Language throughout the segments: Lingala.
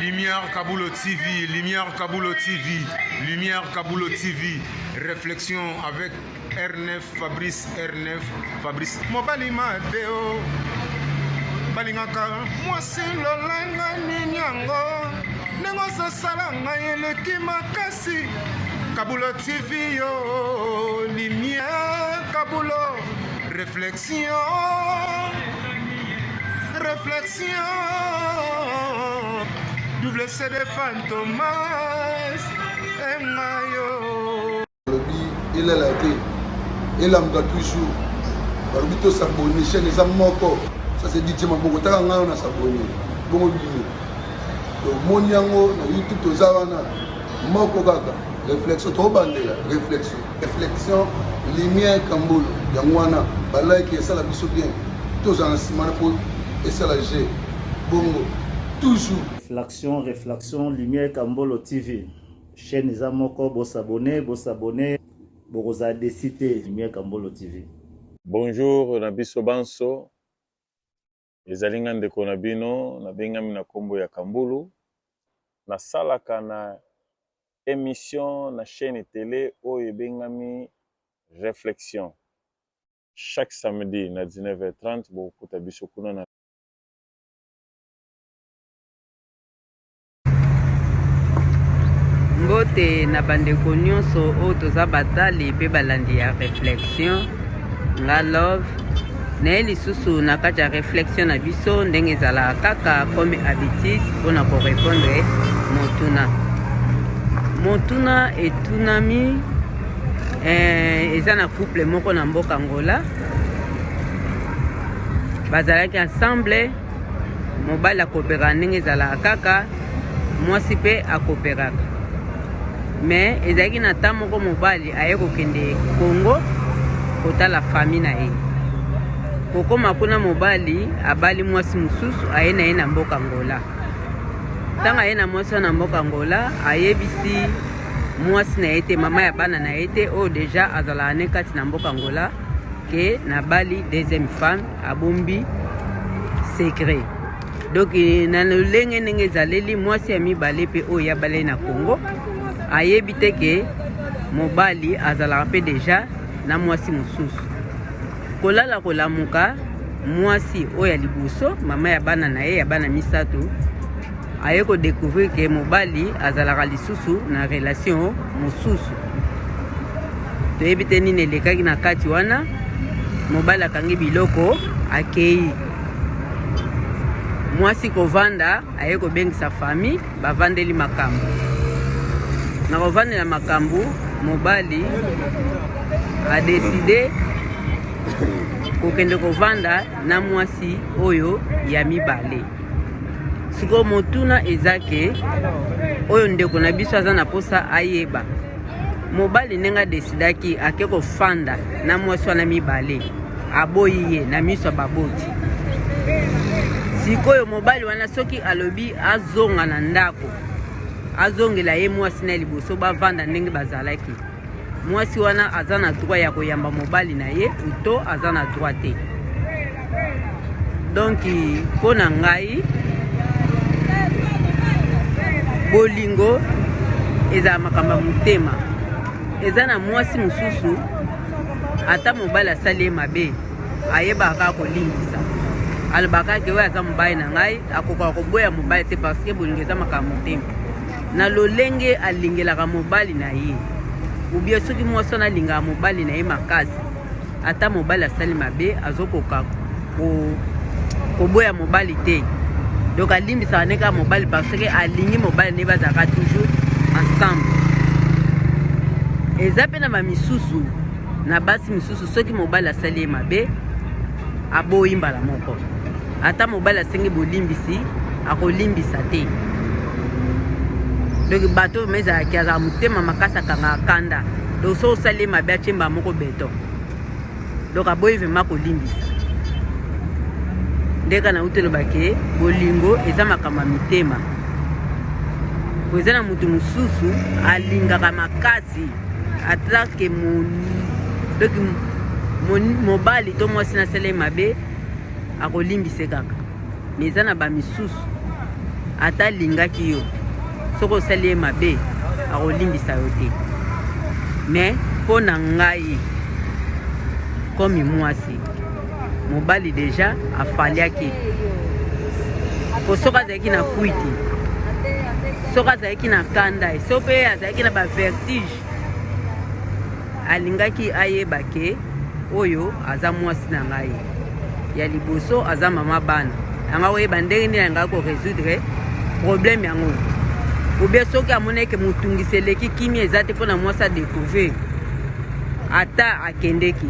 Lumière Kabulo TV, Lumière Kabulo TV, Lumière Kabulo TV, réflexion avec R9 Fabrice R9 Fabrice mobali mabe o balingaka mwasi lolenge nini yango ndenge ozosala ngai eleki makasi Kabulo TV yo Lumière Kabulo réflexion réflexion double CD Fantomas engayo Balobi elala te, elamuka toujours. Balobi to s'abonner, chaîne eza moko. Ça c'est DJ Maboko, taka ngai na s'abonner. Bongo bino. Tomoni yango na YouTube toza wana moko kaka. Réflexion tobandela, réflexion. Réflexion lumière Kambolo. Yango wana ba like esala biso bien. Tozala na nsima na po esala G. Bongo toujours. Réflexion, réflexion, Lumière Kambolo TV. Chaîne eza moko, bo s'abonner, bo s'abonner, bokozala déçu te. Lumière Kambolo TV. Bonjour na biso banso, ezali nga ndeko na bino, nabengami na kombo ya Kambulu, nasalaka na emission na chaîne tele oyo ebengami Reflexion. Chaque samedi na 19h30 bokokuta biso kuna na. Mbote na bandeko nyonso oyo toza batali mpe balandi ya reflexion nga love naye lisusu na kati ya reflexion na biso ndenge ezalaka kaka comme habitude mpona korepondre motuna motuna etunami eh, eza na couple moko na mboka Angola bazalaki ensemble Mobali akoperaka ndenge ezalaka kaka, mwasi mpe akoperaka. Mais ezalaki na temps moko mobali aye kokende Congo kotala famille na ye. Kokoma kuna mobali abali mwasi mosusu aye na ye na mboka Angola. Ntango aye na mwasi wana na mboka Angola, ayebisi mwasi na ye te, mama ya bana na ye te, oyo deja azalaka ne kati na mboka Angola ke nabali deuxième femme abombi secret donc na lolenge ndenge ezaleli mwasi ya mibale mpe oyo ya baleli na Congo ayebi te ke mobali azalaka mpe deja na mwasi mosusu kolala kolamuka mwasi oyo ya liboso mama ya bana na ye ya bana misato aye ko decouvrir ke mobali azalaka lisusu na relation mosusu toyebi te nini elekaki na kati wana mobali akangi biloko akei mwasi kovanda aye kobengisa famille bavandeli makambo na kovandela makambo mobali adeside kokende kovanda na mwasi oyo ya mibale Sikoyo motuna eza ke oyo ndeko na biso aza na posa ayeba mobali ndenge adesidaki ake kofanda na mwasi wana mibale aboyi ye na miso ya baboti. Sikoyo mobali wana soki alobi azonga na ndako azongela ye mwasi na liboso bavanda ndenge bazalaki Mwasi wana aza na droit ya koyamba mobali na ye to aza na droit te. Donc mpo na ngai bolingo ezala makambo ya motema. Eza na mwasi mosusu ata mobali asali ye mabe ayebaka kaka kolimbisa, alobaka ke oyo aza mobali na ngai, akokaka koboya mobali te parce que bolingo eza makambo ya motema. Na lolenge alingelaka mobali na ye ou bien soki mwasi wana alingaka mobali na ye makasi ata mobali asali mabe azokoka ko, koboya mobali te donc alimbisaka ne kaka mobali parce que alingi mobali nde bazalaka toujours ensemble eza mpe na bamisusu na basi misusu soki mobali asali ye mabe aboyi mbala moko Ata mobali asengi bolimbisi akolimbisa te. Donc bato oyo ezalaki azala motema makasi akangaka kanda. Donc soki osali ye mabe atie mbala moko beton. Donc aboyi vraiment kolimbisa. Nde kaka nauti oloba ke bolingo eza makambo ya mitema. Po eza na moto mosusu alingaka makasi ata ke donc mobali to mwasi nasala ye mabe akolimbise kaka mais eza na ba misusu Ata alingaki yo, soki osali ye mabe akolimbisa yo te. Mais mpo na ngai comme mwasi, mobali deja afaliaki po soki azalaki na kwiti, soki azalaki na kanda, soki mpe azalaki na ba vertige, alingaki ayeba ke oyo aza mwasi na ngai ya liboso, aza mama bana yanga, koyeba ndenge nini alingaki korésoudre problème yango. Ou bien soki amonaki ke motungisi eleki, kimia eza te mpona mwasi adécouvrir, ata akendeki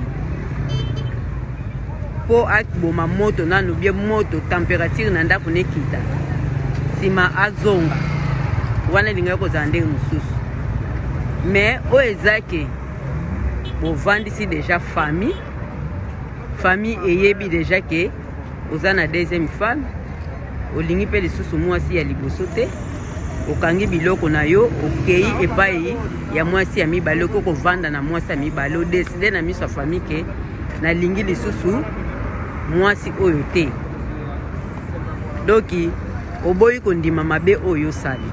mpo aboma moto nanu, bien moto température na ndako nekita, nsima azonga, wana elingaki kozala ndenge mosusu. Mais oyo eza ke bovandisi déjà famille, famille eyebi déjà ke oza na deuxième femme, olingi mpe lisusu mwasi ya liboso te, okangi biloko na yo, okei epai ya mwasi ya mibale, okoki kovanda na mwasi ya mibale, odécider na miso ya famille ke nalingi lisusu mwasi oyo te. Donc oboyi kondima mabe oyo osali,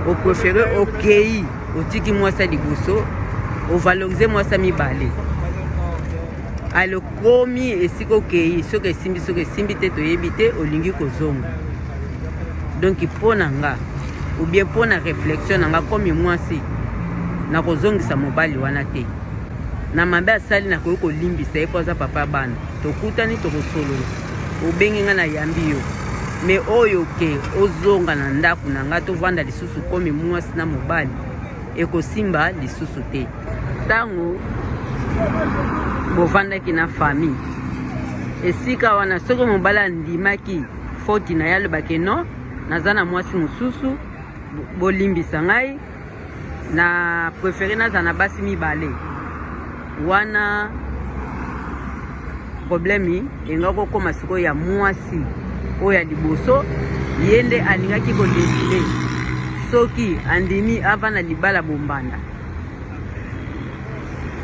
opréférer okei, otiki mwasi ya liboso, ovaloriser mwasi ya mibale. Alokomi esika okei, soki esimbi, soki esimbi te, toyebi te, olingi kozonga. Donc mpo na nga, ou bien mpo na réflexion na nga komi mwasi, nakozongisa mobali wana te. Na mabe asali, nakoki kolimbisa ye mpo aza papa ya bana. Tokutani, tokosolola, obengi nga, nayambi yo. Mais oyo ke ozonga na ndako na nga, tovanda lisusu komi mwasi na mobali, ekosimba lisusu te. Ntango bovandaki na famille esika wana, soki mobali andimaki foti na ye, alobaki: "Non, naza na mwasi mosusu, bolimbisa ngai, na préféré naza na basi mibale", wana problème engaki kokóma sikoyo ya mwasi oyo ya liboso. Ye nde alingaki kodécider soki andimi avanda libala bombanda.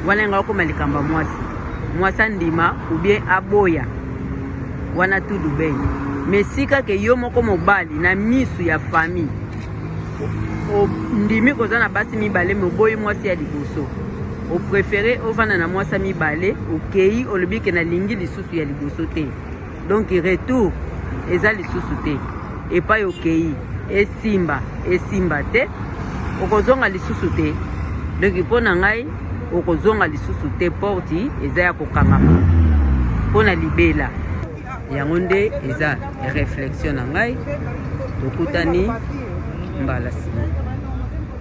Wana engaki kokóma likambo ya mwasi, mwasi andima ou bien aboya, wana tudu bei. Mais sika ke yo moko mobali, na misu ya famille, ondimi koza na basi mibale, mais oboyi mwasi ya liboso, opréférer ovanda na mwasi ya mibale, okei, olobi ke nalingi lisusu ya liboso te. Donc retour eza lisusu te. Epai okei, esimba, esimba te, okozonga lisusu te. Donc mpo na ngai, okozonga lisusu te, porte eza ya kokangama mpo na libela. Yango nde eza réflexion na ngai. Tokutani mbala nsima.